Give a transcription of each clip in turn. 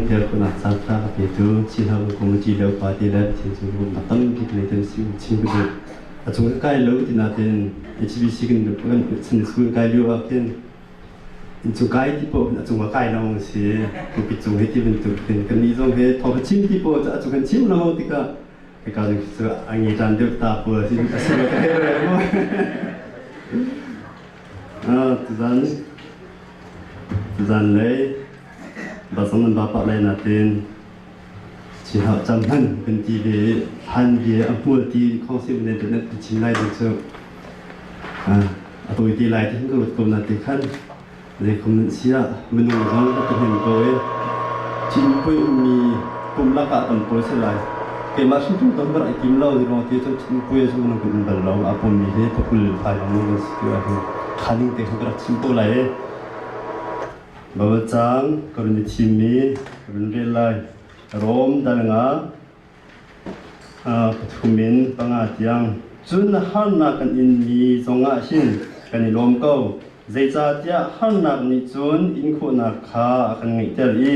Bia khawhnak caan ṭha ka petu Chin Hau Committee le upa te le Pathian cung lawmhnak tampi ka nei si chin ka duh. A cung ka kai lo ti nain HBC kan kan Sunday school kai lio ah khin inn cung kai ti paoh a cung ah kai lengmang si. Pulpit cung he ti bantuk khin kan nih zong he thawng ka chim ti paoh a cung kan chim lengmang tikah hika zong khi cu a nge ṭan deuh ta pawl a si a si lo ka hei rel mu. Tuzan tuzanlei basang nan bapa lei natin chihau cam hman kan ti ve i hlan bia a hmual ti khawng ne nan chim lai ding cu a tawi te lai ti hin ka ruat ko na te khan zeikhom nan sia minung zong ka ti ko i Cinpui ummi pum lakah tam pawl si lai keimah hrimhrim tam bar ai tim lo ti ruang ti cun Cinpui cu minung kan um bal lo a pummi hi pakul fai lengmang kan si ti ahhin khaning te khan ka rak chim ko lai i Baibal caang ka run i thimmi ka run rel lai. Rom dal nga pathum in panga tiang. Cun harnak kan inmi zongah hin kan i lawm ko. Zeicahtiah harnak nih cun inkhawhnak kha a kan ngeihter i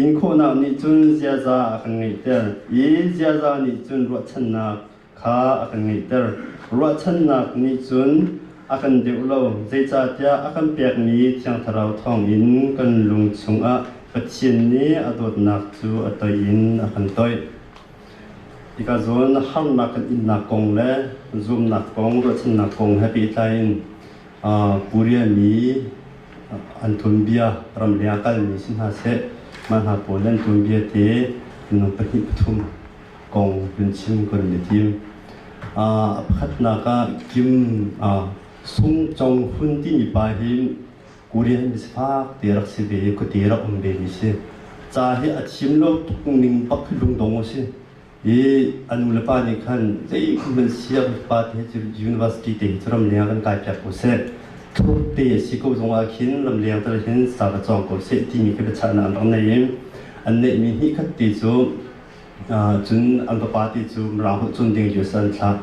inkhawhnak nih cun ziaza a kan ngeihter i ziaza nih cun ruahchannak kha a kan ngeihter. Ruahchannak nih cun a kan deuh lo, zeicahtiah a kan pekmi Thiang Thlarau thawngin kan lung chungah Pathian nih a dawtnak cu a toih in a kan toih. Hika zawn harnak kan innak kong le zumnak kong, ruahchannak kong he pehtlai in Korea mi an tuanbia ramleng a kalmi si hna seh, mah hna pawl an tuanbia te minung pahnih pathum kong kan chim kan i tim. A pakhatnak ah Kim Sung Chong Hun timi pa hi Korean misifak te rak si ve i khuate rak um ve mi si. Ca hi a thiam lo tuk ning bak hi lungdong a si. I a nu le pa nih khan zei hmanh siang pa te cu university te hi cu ramleng ah kan kai piak ko seh. Thur te a si ko zong ah khin ramleng tal hin sa va cawng ko seh timi khi biachahnak an rak nei i an neihmi hnih khat te cu Cun an vapa ti cu Mirang holh cun ding US an thlah.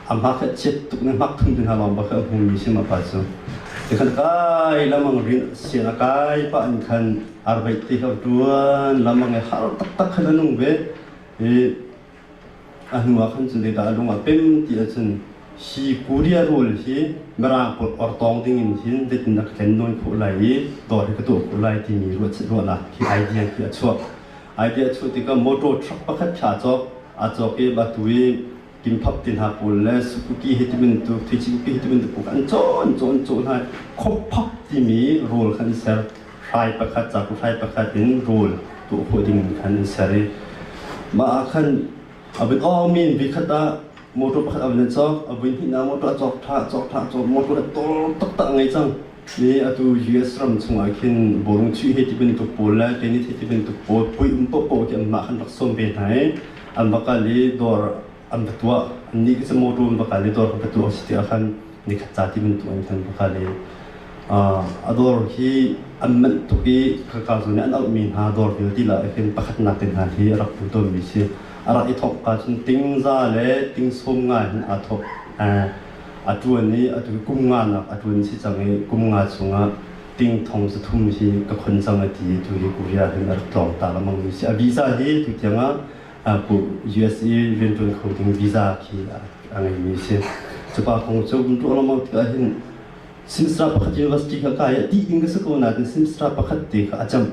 A hmak kha chiat tuk na hmak thum tu hna lawng bak kha a hmumi si ma pa cu. Tikhan kai lamang rin sian a kai pah in khan arbeit te kha tuan lamang i har taktak khan a nung ve. I a hnu ah khan cun zeidah a lung ah pem ti ahcun hi Korea rawl hi Mirang pawl ortawng ding in hin zeitin dah ka thlen nawn khawh lai i dawr hi ka tuah khawh lai timi ruahnak khi idea khi a chuak. Idea chuah tikah motor truck pakhat kha a cawk. A cawk i atu i kimphap ti hna pawl le sukuki he tibantuk theici he tibantuk pawl an caw an caw an caw hna. Khopphap timi rawl kha an ser. Hrai pakhat caku hrai pakhat in rawl tuah khawh ding in khan an ser i mah ah khan a vun awngmi in vikhat ah motor pakhat a vun i cawk. A vun hnih ah motor a cawk ṭha cawk ṭha cawk motor a tor taktak a ngei cang. Ni atu US ram chungah khin bawlung chuih he ti bantuk pawl le tennis he ti bantuk pawl pui um paohpaoh khi anmah khan rak sawm ve hna i an va kal i dawr an va tuah. Annih khi cu motor an va kal i dawr va tuah a si tikah khan nikhat ca ti bantuk in khan va kal i a dawr hi an manh tuk i khaka zawn nih an auhmi hna dawr vialte lah khin pakhatnak te hna hi a rak pu tawnmi si. A rak i thawk ka cun tingza le tingsawm nga hin aa thawk. A ṭuan i atu kum nga nak a ṭuan si cang i kum nga chungah ting thong zathum hi ka khon cang a ti i tu hi Korea hin a rak tlawng ta lengmang mi si. A visa hi tu tiang ah US i rianṭuan kho ding visa khi a ngeimi si. Cupa kong cu um tuah lengmang tikah hin semester pakhat university kha kai a ti ding ka si ko nain semester pakhat te kha a cam.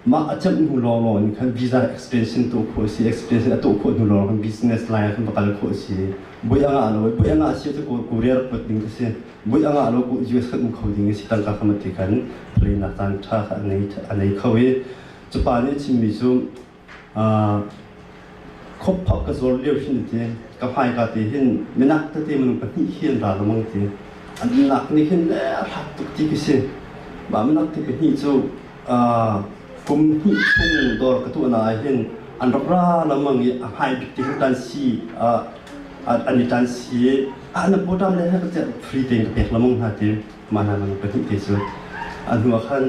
Mah a cemh hnu lawnglawng in khan visa extension tuah khawh a si. Extension a tuah khawh hnu lawng khan business line ah khan va kal khawh a si. Bui a ngah lo i bui a ngah si cu Korea rak kuat ding ka si. Bui a ngah lo ku US khan um kho ding a si. Tangka kha mati khan pleinak caan ṭha kha a nei a nei kho i cu pa nih a chimmi cu Khopphak ka zuar lio hin ti ka hmaika te hin minak tete minung pahnih hi an ra lengmang ti. An umnak nih hin le a hlat tuk ti ka si. Mah minak te pahnih cu kum hnih chung dawr ka tuahnak ah hin an rak ra lengmang i a hmai bik te hin tan si an i tan si i ah na pawṭam le he ka tiah free tein ka pek lengmang hna ti. Mah hna minung pahnih te cu a hnu ah khan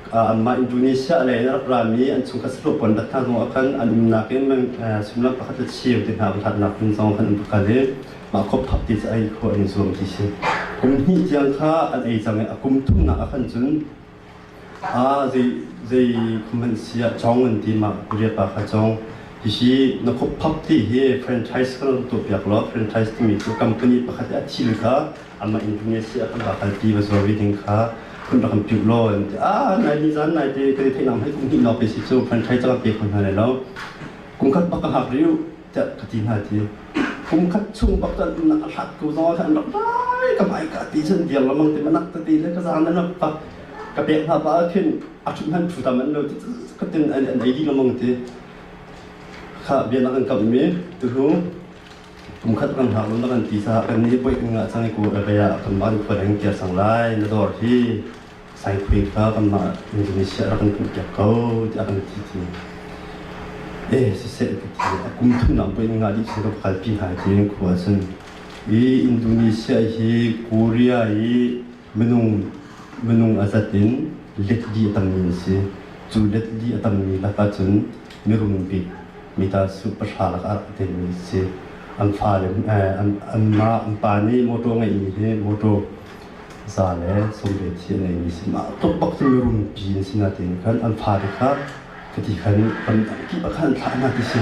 anmah Indonesia lei in a rak rami an chungkhat sahlawh pawl rat hna zong ah khan an umnak in suimilam pakhat le cheu te hna hlatnak hmun zong khan an va kal i mah khopthap ti cu ei khawh an i zuam ti si. Kum hnih tiang kha an ei cang i a kum thumnak ah khan cun. A zei zei khuman sia chong an ti ma Korea pa kha chong. Hihi na khup ti hi franchise kan tuah piak law franchise timi cu company pakhat i a thil kha amah Indonesia kan va kalpi va zuar ve ding kha kun rak kan piuh law an ti. Ah nai ni zan nai te kan i theih nang hei kum hnih lawng pe si cu franchise kan pe kho hna lai lo. Kum khat bak ka hak riu tiah ka ti hna ti. Kum khat chung bak cun na hlat ko zong ah khan rak rai ka hmai ka ti cun dir lamang ti manak te ti le ka zan an rak ka pek hna pa ah khin a ṭhut hman ṭhu tam an lo ti ka tin an ei dih lamang ti. Kha bia na kan kamhmi tuhu kum khat kan hngak lo na kan ti caah kan nih puai kan ngah cang i ku ah kanmah kan khua dang kiar cang lai na dawr hi saikhui kha kanmah Indonesia rak kan kumh ko tiah kan ti ti. Eh siseh ka ti a kum thumnak puai ngah dih cun ka kalpi hna ti khua cun i Indonesia hi Korea i minung minung a zat in let li a tammi an si. Cu let li a tammi lakah cun mirum bik mita su pahra lakah a telmi a si. An fale anmah an pa nih motor ngeihmi hi motor za le sawmriat hi a ngeimi si. Mah tluk bak cu mirum pi an si nain khan an fale kha khati khan ramdang kip ah khan an thlah hna ti si.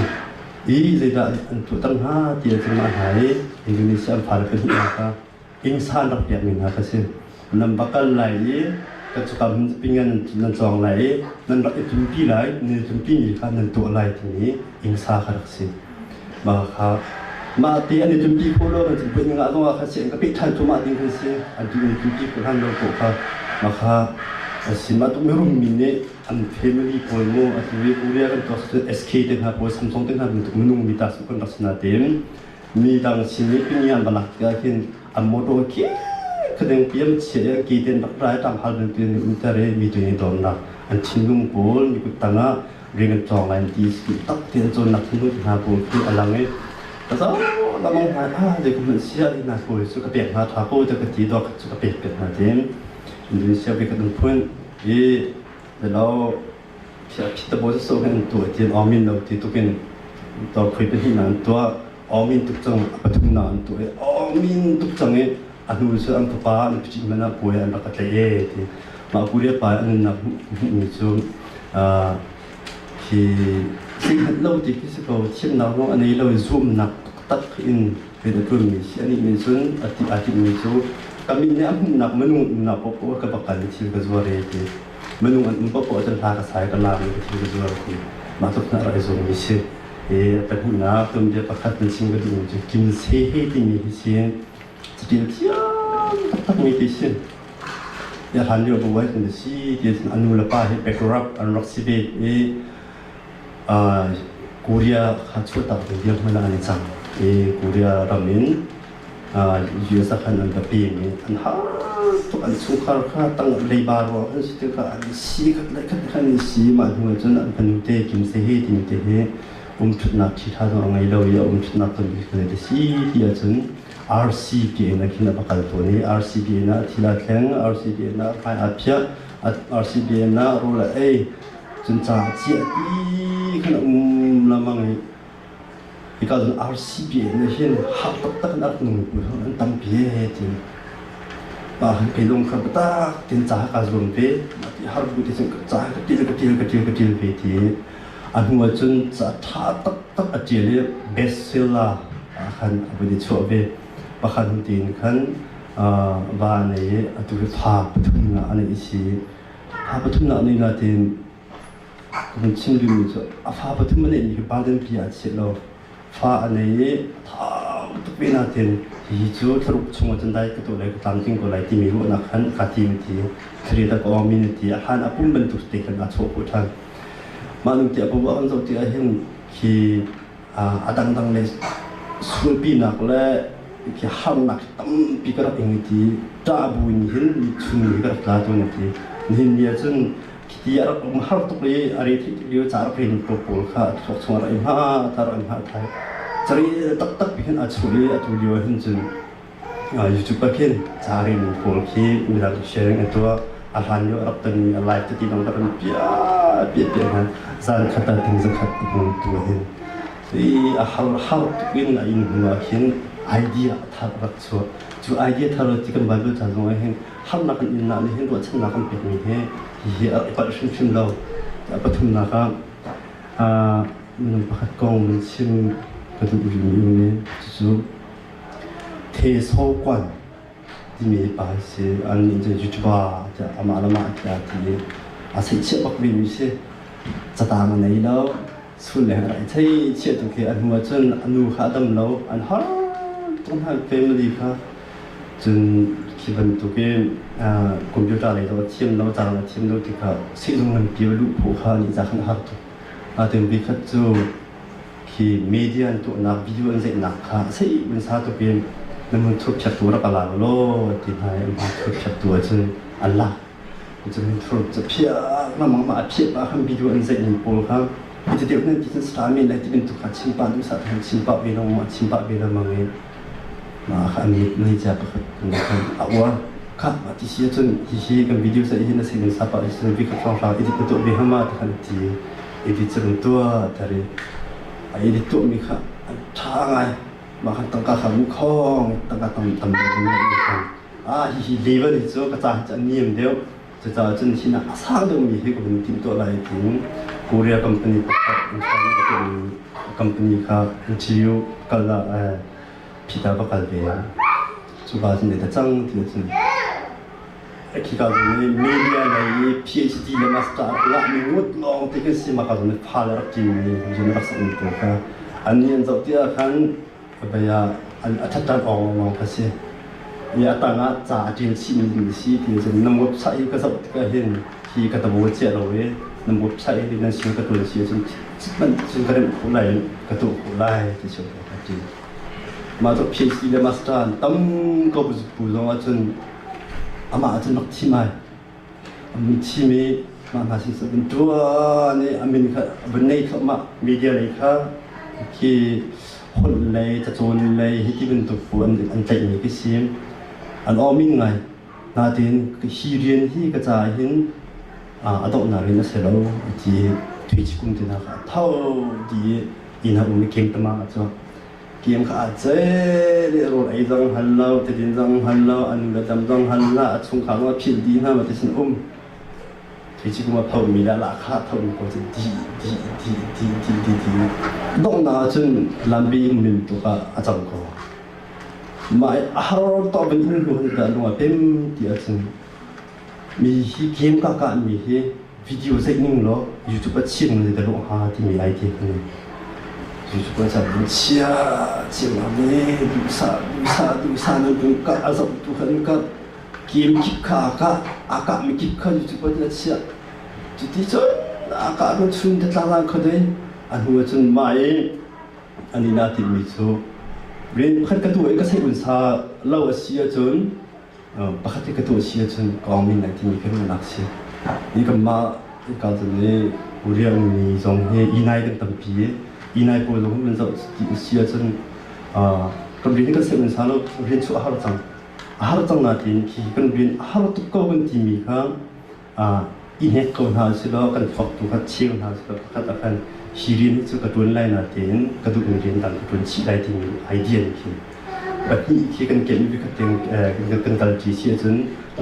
I zeidah an tuahter hna ti ahcun mah hna hi Indonesia an fale pahnih kha Innsan rak piakmi hna kha si. Nan va kal lai i ka cuka hmun pingan nan cawng lai i nan rak i tlunpi lai, nan i tlunpimi kha nan tuah lai timi innsa kha rak si. Mah kha mah ti an i tlunpi khawh lo kan put ning ah zong ah kha si an ka peh ṭhan cuahmah ding kan si. An tu an i tlunpi khawh hlan lo pawh kha mah kha a si. Mah tu mirum mi nih an family pawl mu atu i Korea kan tuah SK te hna pawl Samsung te hna bantuk minung mi ta su kan rak si nain Mi dang sin i ping an va lak tikah hin an motor khi khadeng piam chia i an ke ten rak rai ṭang hal bantuk in um ter i mi tu nih dawtnak an thinlung pawl mi kut tangah ring an cawng lai an ti si tak ti an cawnnak thinlung hna pawl khi a lang i ka zo lamang hna ah zei ka hmanh sia hi hna pawl cu ka pek hna ṭha ko te ka ti dawk cu ka pek pek hna tin Indonesia bi ka dun phun i lo Phitabaw sawh hin an tuah ti awmin lo ti tukin torkhui pahnih na an tuah awmin tuk cang a pathum na an tuah i awmin tuk cang i a hnu cu an fapa an pichit man ah puai an rak ka tlaih e ti mah Korea pa an nunnak hmuhmi cu hi zeihmanh lo ti khi si ko thiamnak zong a nei lo i zuamnak taktak in rian a ṭuanmi si anih nih cun a ti aa timhmi cu ka min nih a hmuhnak minung umnak paohpaoh ka va kal i thil ka zuar e ti minung an um paohpaoh ahcun hla ka sai ka laam i ka thil ka zuar ti mah tluk hna rak i zuammi si. I pahnihnak tuanbia pakhat nan chim ka duhmi cu Kim Se He timi hi si caṭial thiam taktakmi ti si. Ya hlan lio bu wai kan si ti a nu le pa hi bankrupt an rak si ve i Korea kha chuahtak ding dirhmun ah an i cang i Korea ram in US ah khan an va pem i an har tuk an chungkhar kha tang leiba ruang an si tikah an si khat le khat khan an si mah hnu ah cun an fanu te Kim Se He timi te hi umṭhutnak ṭhi ṭha zong a ngei lo i a umṭhutnak ton bik te si ti ahcun RCPA na khin a va kal tawn i RCPA na thil aa thleng RCPA na hmai aa phiah RCPA na rawl a ei cun ca a ciah ti khan a um lamang i Hika cun RCBA nih hin har taktak in a rak nung pawl an tampi he ti pa han kei lung kha biatak tin ca ka zuam ve mah ti har bu ti cun ca ka ṭil ka ṭil ka ṭil ka ṭil ve ti a hnu ah cun ca ṭha taktak a ṭial i bestseller ah khan a vun i chuah ve pakhat hnu tiin khan va a nei i atu hi fa pathum nga a nei si fa pathum nga a nei nain Ka hun chim duhmi cu a fa pathum a neihmi khi Baden pi ah chiah lo. Fa a nei i a thau tuk ve nain hihi cu thlaruk chung ah cun dai ka tuah lai ka tlamtling ko lai timi ruahnak khan kaa tim ti. Thlarita ka awmi na ti. A hlan a pum bantuk te khan aa chawh khawh ṭhan. Mah nu ti a paoh kan zoh tikah hin khi a dangdang le sualpinak le khi harnak tampi ka rak ing ti. Ṭah bu in hin chung hi ka rak tla tawn ti. Nihin ni ah cun Khiti a rak um har tuk i a re theih tuk lio ca rak rin pawl kha a thluak chung a rak i hma ta rak i hma thai. Cari taktak hin a chuah i atu lio ah hin cun YouTube ah khin ca rin pawl khi midang sharing a tuah. A hlan lio a rak tonmi a live tete dang rak in piah piah piah hna. Zan khat ah ting zakhat a hmu tu hin. I a har har tuk in a inn hnu ah khin idea thar a rak chuah. Cu idea thar ti kan Bible ca zong ah hin harnak kan innak nih hin ruahchannak kan pekmi hi. Hihi a palh hrimhrim lo. A pathumnak ah minung pakhat kong nan chim ka duh rihmi um i cucu The Saw Kwan timi pa hi si. An nih cu YouTuber tiah amah le mah tiah ti i aa seihchiah bak vemi si. Catang a nei lo. Sul le a thei chiah tu khi a hnu ahcun a nu kha a dam lo. An har tuk hna family kha. Cun khi bantukin computer lei zong a thiam lo, caan a thiam lo tikah sehzung nganpi a luh khawh kha nih ca khan a har tuk. Nain voikhat cu khi media an tuahnak video an zeihnak kha sei un sa tukin na mun thur phiaktu rak ka la law ti hna i an hma thur phiaktu ahcun an lak. Cun thur cu phiak lengmang mah a phiah pah khan video an zeih ning pawl kha hi ti deuh nan ti cun star men lai ti bantuk kha chim pah duhsah te khan chim pah ve lengmang chim pah ve lengmang i mah kha a mit meicia pakhat khan a uar kha mah ti si ahcun hihi kan video sa hi na sin sa pah cun vi khat hrawng hrang edit na tuah ve hama ti khan ti edit cu kan tuah tari a edit tuah mi kha an ṭha ngai mah khan tangka kha mu khong tangka tam tam khan ah hihi level hi cu ka ca hi cu a niam deuh cucaah cun hi nak a sang deuhmi hi ka vun timhtuah lai tiin Korea company pakhat company kha interview kal ah phita va kal ve. Cuka cun zei cang ti cun khika zong nih media lei i PhD le master ngahmi ngawt lawng te kan si maka zong nih fa le rak ṭinmi zong rak sakmi pawl kha annih an zoh ti ah khan Vei ah a ṭhatṭan awk lawng kha si. I a tang ah ca a ṭial chihmi ding a si ti cun nan website hi ka zoh tikah hin hi ka tabo ciah lo i nan website hi nan sin ka ṭuan si ahcun hmanh cun ka remh khawh lai ka tuah khawh lai ti cu ka ti. Mah cu PhD le master tam ko bu zong ahcun amah ahcun rak thim ai. A mun thim i mah hna sin vun ṭuan i a min kha vun nei thluahmah media lei kha khi holh lei cacawn lei hi ti bantuk bu an tlaihmi ka si. An awmin ngai. Natin hi rian hi ka caah hin a donghnak rian a si lo ti Twitch kum te hna kha a tho ti i inn ah um i game tama ah cu Kiam kha aa cel i rawl ei zong hal lo, tidin zong hal lo, a nu le dam zong hal hlah, a chungkhar zong a philh dih hna ma ti sin um. Theici kum a phomi le lahkhah phomi pawl cu dih dih dih dih dih dih dih. Donghnak ahcun lampi in min tuk ah a cang ko. Mah a har to bin in hnu han dah lung a pem ti ahcun Mi hi game ka kahmi hi video zeih ning law YouTube ah chia ning zei dah hnga timi idea ka ngei. YouTube ah chan chia ciammam e duhsah duhsah duhsah nan kan kah a zoh tu kha an kah game kip kha aa kah aa kahmi kip kha YouTube ah a chiah. Cuti cun aa kah kan chun te tlang lan kho dei a hnu ah cun mah i ani naa timmi cu rian pakhat ka tuah i ka seih unsa lo a si ahcun Pakhat hi ka tuah si ahcun ka min lai timi khi ruahnak si. Hi kanmah hika cun hi riangmi zong hi inai kan tampi i inai pawl zong kan zoh ti si ahcun kan rian hi kan serh sa lo rian chu a har cang. A har cang nain khi kan rian a har tuk ko kan timi kha i hnek ko hna usilaw kan thluak tu kha cheu hna usilaw pakhat ah khan hi rian hi cu ka ṭuan lai na tiin ka duhmi rian dang ka ṭuan chih lai timi idea nih khin pahnih khi kan kemh i khat kan kalṭi si ahcun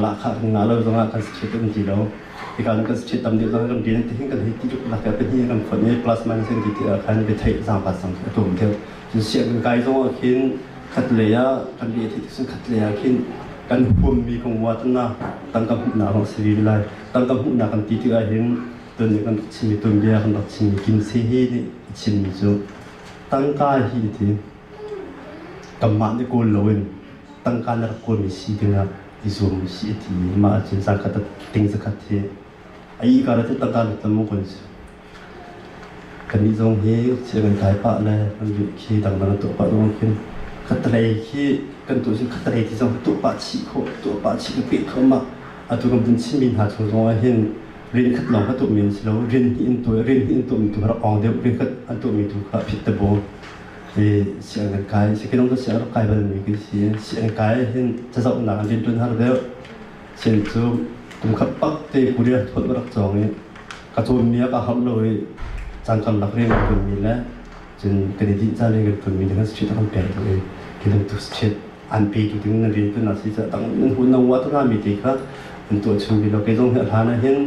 lahkhah kan ngah lo zongah kan si kan ti lo hika kan si tam deuh zongah kan rian ti hin kan hei ti tuk lak pahnih kan fonh i plus minus kan ti ti ah khan biatheih zaangpa sang a tlawm deuh cun sianginn kai zongah khin khat lei ah kan leh theih cun khat lei ah khin kan huammi kong wa na tangka hmuhnak lawng si ve lai tangka hmuhnak kan ti tikah hin tun nih kan rak chimmi tuanbia kan rak chimmi Kim Se He nih a chimmi cu tangka hi ti kanmah nih kawl loin tangka na rak kawlmi si dingah i zuam si a ti mah ahcun zangkhat ting zakhat hi a ih kar ah tangka lut lam kan si Kannih zong hi sianginn kai pah le kan rian khi dangdang an tuah pah zong khin khatlei khi kan tuah cun khatlei ti zong tuah pah chih khawh tuah pah chih ka peh thluahmah. Atu kan vun chimmi hna chung zong ah hin rian khat lawng kha tuahmi an si lo. Rian hnih in tuah rian hnih in tuahmi tu kha rak awng deuh rian khat an tuahmi tu kha phit te baw. I sianginn kai si kei zong cu sianginn rak kai balmi ka si. Sianginn kai hin cazohnak in rian ṭuan har deuh. Sin cu kum khat pak te Korea thawt ka rak cawng i ka cawnmi ah ka hamh lo i caan karlak rian kan ṭuanmi le cun kan i dinh caan rian kan ṭuanmi le kan street a kan pek duh i khi bantuk street an petu ding nan rian ṭuan si caah dang nan hun na wa tu mi te kha an tuah chung bi lo kei zong hi a hlan ah hin.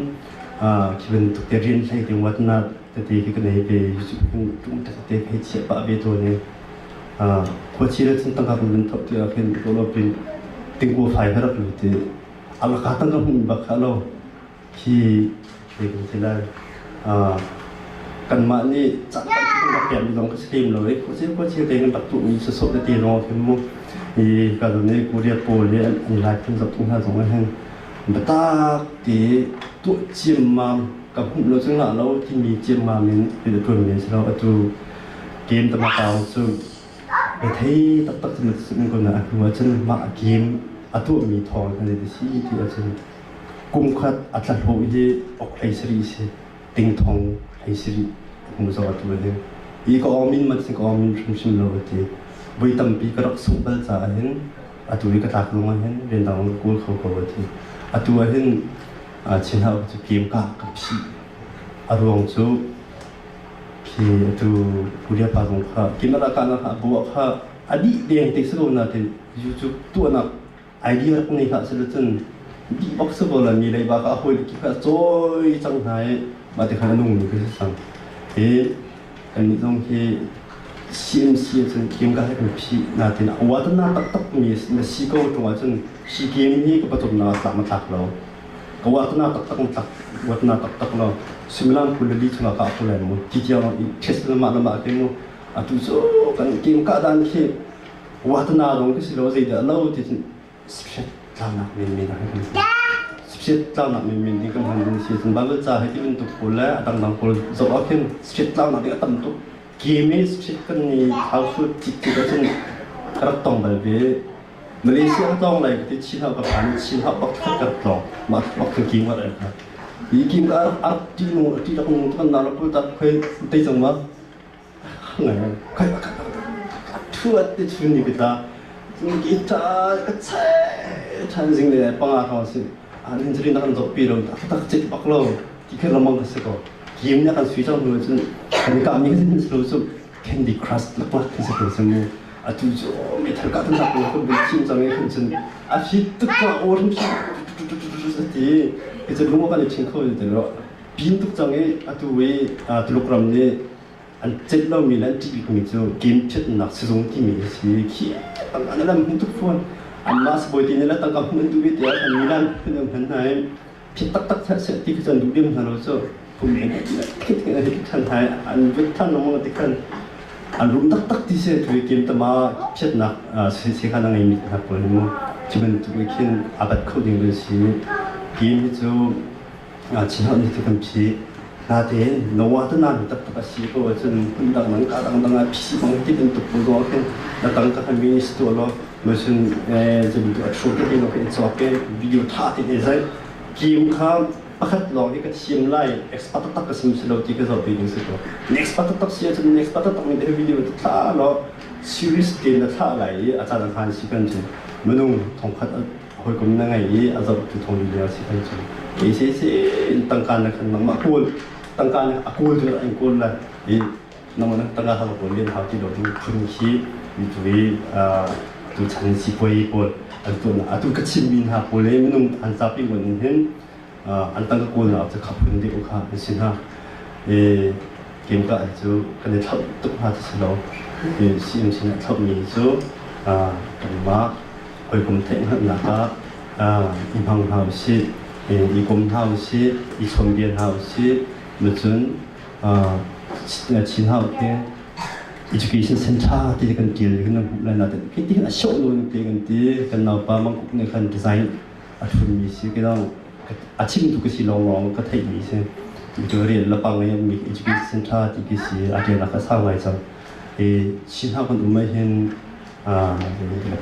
Khi bantuk te rian hlei te watnak tete khi ka nei ve. YouTube tum tete hei chiah pah ve tawn i khuachi le cun tangka kan vun thok ti ah khin pin tingkua fai ka rak lut i alaka tangka hmuh bak kha lo khi zei kan ti lai. Kanmah nih caan tampi kan rak pekmi zong ka si lem lo i khuaci te kan rak tuahmi sawsawh tete zong ah khin mu i ka zawn i Korea pawl i an live kan zoh hna zong ah hin biatak te tuah ciammam ka hmuh lo cu ngah lo timi ciammam in rian a ṭuanmi an si lo. Atu game tamakaung cu rethei taktak cu na si ko na a hnu ahcun mah game a tuahmi thawng kan i si ti ahcun kum khat a tlahlawh hi ok hlei sarih si ting thong hlei sarih hmu zong atu hin i ka awng min man si ka awng min hrimhrim lo a ti. Voi tampi ka rak sungh bal caah hin atu i ka tlak zong ah hin rian dang ka kawl kho ko a ti. Atu ah hin Chinhau cu kem ka ka phih. A ruang cu khi atu Korea pa zong kha kimala ka na kha bua kha a dih deng te si ko na te YouTube tuahnak idea rak nei hlah sila cun dih bak si ko la mi leiba kha a hawi ki kha cawi cang hna i mah ti khan a nung mi ka si cang. Hi kannih zong hi CMC ahcun game ka he kan phih natin a watana taktak mi na si ko ṭung ahcun hi game hi ka pawcawmnak ah tlak ma tlak lo ka watana taktak ma tlak watana taktak lo suimilam 24 chungah ka aku lai mu ti tiang i test lama lama ke mu atu cu kan game ka dan khi watana dong ka si lo zeidah lo ti cun Sipset tlaunak menmen ah kan sipset tlaunak menmen ding kan hman ding si cun Bible ca hei ti bantuk pawl le a dangdang pawl zoh ah khin sipset tlaunak ding a tam tuk. Game i sipset kan ni thlau sual cik cik ahcun ka rak tong bal ve. Malaysia ka tlawng lai ka ti chin hau ka phan chin hau bak ka rak tlawng mah bak kan game ka rak kha. Hi game ka rak ṭi nung ṭi rak nung kan na rak pul tak khoi tei cang ma. Thuat te chun ni ka ki ta ka che than zing le panga thong si an hin chiri na kan zoh pi lo tak tak chit bak lo ti khe lamang ka si ko game na kan sui chang hnu cun kan ka mi kan si lo cu Candy Crush lak lak khi si ko cu mu atu cu mi thar ka tan tak ko kan bin chim chang e khan cun a fit tuk ka or him ti ki cu lung kan i ching kho ti lo pin tuk cang i atu i Tuluk ram nih an celh lomi le an ṭih bikmi cu game phiatnak sizung timi a si. Khi tangka na lam hmu tuk fawn. Anmah sibawi ti nih le tangka hmuh an duh ve tiah kan milan phun an hman hna i phiat taktak seh seh ti khi cu an duh lem hna lo cu. Kum eng khit an hit ṭhan hna i an vut ṭhan lengmang ti khan an rum taktak ti si tu i game tama phiatnak sekhan a ngeimi hna pawl hi mu cu bantuk i khin a bat kho ding an si. Game hi cu Chinhoh nih cu kan phih. Natein Noah te nan taktak a si ko ahcun hmun dang dang ka dang dang ah phih bang ti bantuk bu zong khin na tang ka khan mi si tuah law macun zin tu a thu te lo khin cawk ke video tha te ne zai kim kha pakhat lawng hi ka thiam lai expert taktak ka sim si lo ti ka zoh pi ding si ko expert taktak si ahcun expert taktak mi te video te thla law series te na thla lai i a caan khan si kan cun minung thongkhat hawikom na ngei i a zohtu thong lila si kan cu ei se se in tangka na khan nangmah kawl tangka na a kawl cu an kawl la i nangmah na tangka ha kawl len hau ti lo ding phun khi mi tu i tu chan si poi pawl an tu na atu ka chim mi hna pawl le minung an zapi ngon in hin an tangka kawl na cu khaphun deuh kha an si hna i kem ka cu kan i thlauh tuk hna ti si lo i CMC na thlauh mi cu kanmah Hawikom theihhngalhnak ah i hmang hna usih, i kom hna usih, i chawnbia hna usih. Cun Chin Hau khi education center ti kan tial kan hmuh lai nain khi ti a show lo te kan ti kan naupa mangkuk nih khan design a hlunmi si ke dong a chim tu ka si lawng lawng ka theih mi si tu rian lapang i mi education center ti ki si a tial ka sang ngai cang i Chin Hau kan um ah hin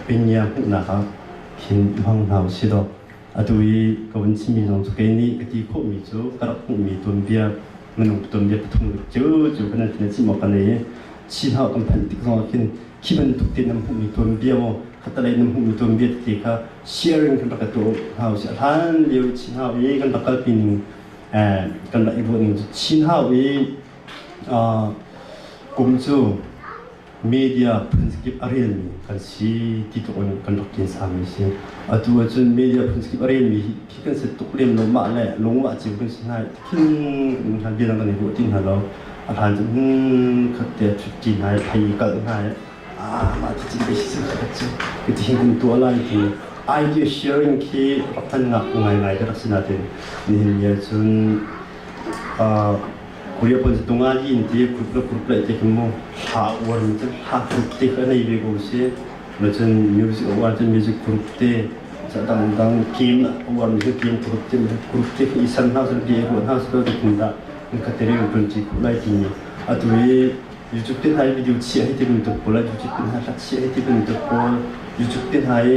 Pinya hmuhnak ah khin hmang hna usih law atu i ka vun chimmi zong cu kei nih ka ti khawhmi cu ka rak hmuhmi tuanbia minung tuanbia pathum cu cu kan nan chim awk ka nei i Chinhau kan phanh tik zong ah khin khi bantuk te nan hmuhmi tuanbia maw khatalei nan hmuhmi tuanbia tete kha sharing kan rak ka tuah hna usih. A hlan lio Chinhau i kan rak kalpi ning kan rak i ruah ning cu Chinhau i kum cu. Media phunkip a relmi kan si ti tluk in kan rak ṭin mi si. Atu ahcun media phunkip a relmi khi kan si tuk lem lo. Mah le lungmah cio kan si hna. Khin hna bia dang kan i ruah ti hna lo. A hlan cu khat te ṭhut hna i phei i kalh hna i ah mah ti cin si khat cu ti hin kan tuah lai ti idea sharing khi rak hman ngak ngaingai ka rak si nain nihin ni ahcun Korea pon tunga li in ti group le group lai te khi mu hla uar mi cu hla group te kha nei ve ko si ma cun music uar cun music group te sa dang dang game uar mi cu game group te group te khi i san hna sun bi ruah hna su ti kum da in ka tere un ti ku lai ti ni atu i YouTube te hna i video chia hi ti bantuk pawl YouTube te hna hla chia hi ti bantuk pawl YouTube te hna i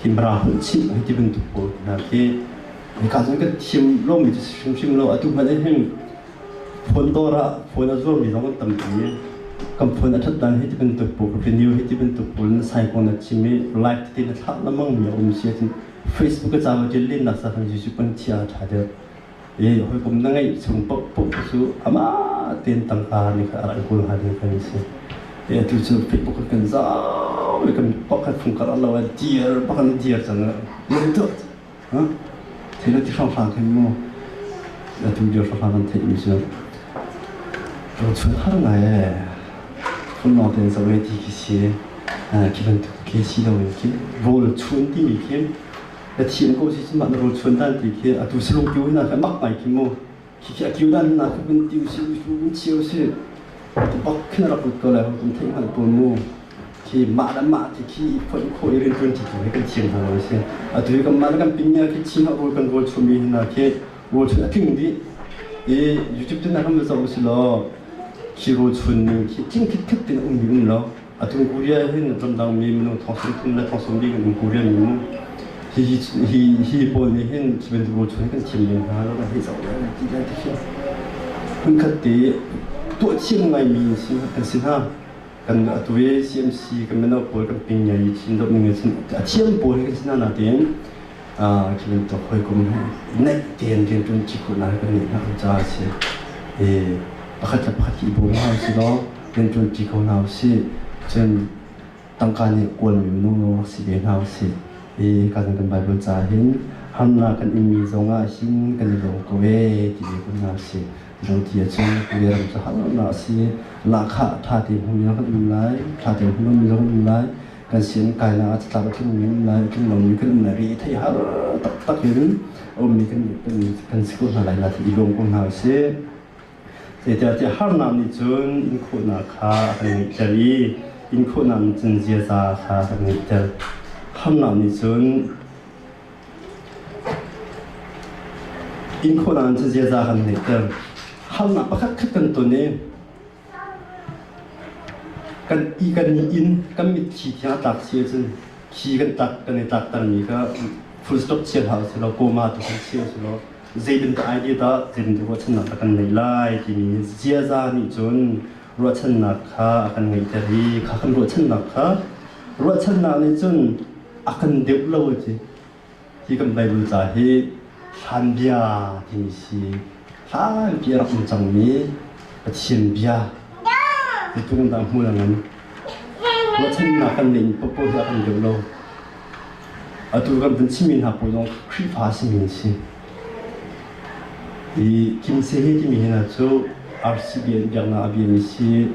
khimra hun chim hi ti bantuk pawl hna khi Hika cun kan thiam lomi cu si hrimhrim lo. Atu hmanh ah hin phone dawr ah phone a zuarmi zong an tampi. Kan phone a ṭhat dan hi ti bantuk pawl, renew hi ti bantuk pawl na sai kong na chim i live tete na thlah lengmang mi a um si ahcun Facebook a ca va ṭial lennak sa khan YouTube kan thiah a ṭha deuh. I hawikom na ngeih chung paohpaoh cu amah tein tangka nih khan a rak i kawl hnga ding kan si. I atu cu Facebook kan zau i kan pakhat phung kar lo ah dir bak an dir cang. Lungtuah Thei lo ti hrawnghrang khin mu atu lio hrawnghrang kan theih mi cu ruachun har ngai ee. Phun lawng tein zoh ti khi si. Khi bantuk khi si lo in khi rawl chun timi khi na thiam ko si cun mah na rawl chun dan ti khi atu salung kiu hna kha mak ngai khi mu. Khi khi a kiu dan hna khi vun tiu si vun cheu si. Bak khin rak lut ko lai kum theih hngalh pawl mu. Khi mah le mah ti khi foih khawh i rianṭuan ti tu hi kan thiam hna lo a si. Atu hi kanmah le kan pinya khi chin ah rawl kan rawl chummi hna khi rawl chun a tling dih. I YouTube te hna kan va zoh usih law khi rawl chun ning khi tling khitkhet tin a um mi um lo. Atu Korea hin ramdang mi minung thong 30 le thong 40 kan um Korea mi mu. Hi hi hi pawl nih hin khi bantuk rawl chun kan thiam lem hna lo kan hei zoh lai ti lai ti khi. Hmunkhat te tuah thiam ngaimi kan si hna. Kan atu i CMC kan mino pawl kan ping i Chin dawh ning in a thiam pawl hi kan si hna nain khi bantuk hawikom naih tein rianṭuan ṭi khawhnak kan ngeih hna caah a si. Pakhat le pakhat i bawm hna usih law rianṭuan ṭi kho hna usih. Cun tangka nih kawlmi minung lawng rak si ve hna usih. Hi ka kan Bible ca hin harnak kan inmi zongah hin kan i lawm ko ee ti ve ko hna usih. Roti ahcun ram cu harnak a si. Lahkhah ṭha tein hmumi zong kan um lai, ṭha tein hmu lomi zong kan um lai, kan sin kainak ah catlap a tlingmi um lai, a tling lomi kan um lai, ri thei har taktak in a ummi kan, kan, kan si ko hna lai, nain i lawm ko hna usih. Zeicahtiah harnak nih cun inkhawhnak kha a kan ngeihter i inkhawhnak nih cun ziaza kha a kan ngeihter. Harnak nih cun Innkhawhnak in cun ziaza kan ngeihter. Harnak pakhat khat kan ton i kan i kan i inn kan mitthli tiang a tlak si ahcun khi kan tlak kan i tlaktermi kha full stop chia hlah usih law comma tu kan chia usih law zei bantuk idea dah zei bantuk ruahchannak dah kan neih lai timi ziaza nih cun ruahchannak kha a kan ngeihter i kha kan ruahchannak kha ruahchannak nih cun a kan deuh lo a ti. Hi kan Bible ca hi hlan bia timi si. Hlanpi a rak um cangmi Pathian bia. Zeitluk dah hmul a ngan. Ruahchannak kan neih paohpaoh hi a kan deuh lo. Atu kan vun chimmi hna pawl zong Khrihfa a simi an si. Hi Kim Se He timi hna cu RCBN biaknak a biami si.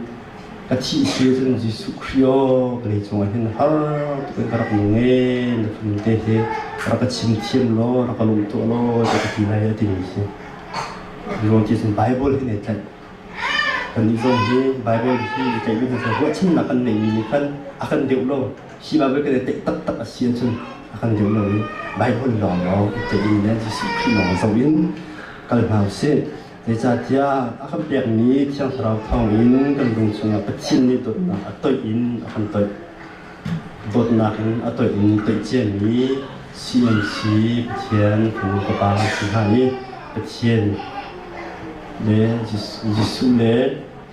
Ka thih si cun Jesuh Khrih aw ka lei cungah hin har tuk in ka rak nung ee na fanu te hi rak ka chim thiam law rak ka lawmh tuah law tiah ka ti lai a timi si. Ruang ti cun Bible hi nei tlaih. Kannih zong hi Bible hi i tlaih mi hna ruahchannak kan neihmi nih khan a kan deuh lo. Hi Bible kan i tlaih taktak a si ahcun a kan deuh lo i Bible lawnglawng i tlaih in le Jesuh Khrih lawng zoh in kal hna usih. Zeicahtiah a kan pekmi Thiang Thlarau thawngin kan lung chungah Pathian nih dawtnak a toih in a kan toih. Dawtnak in a toih in toih ciami CMC Pathian fanu fapa kan si hna i Pathian le Jesuh le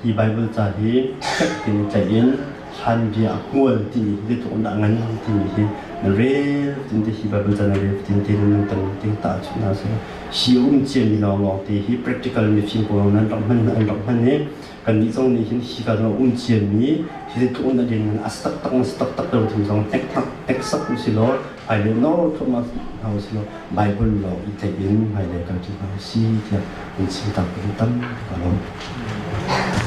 hi Baibal ca hi fek tein tlaih in hlan bia a hmual timi hi zeitluk in dah ngan timi hi na rel tin te hi Baibal ca na rel tin te nan tan ting ta chuh hna seh hi um ciami lawnglawng te hi practical mifim pawl nan rak hman an rak hman i. Kannih zong nih hin hi ka zong um ciami hi zeitluk in a lianngan a si taktak maw si taktak lo timi zong hneksak hneksak u si law hmailei nor thluahmah hna u si law Bible lawng i tlaih in hmailei kalṭi hna u si tiah in chim tak ka duh tam ka lawm.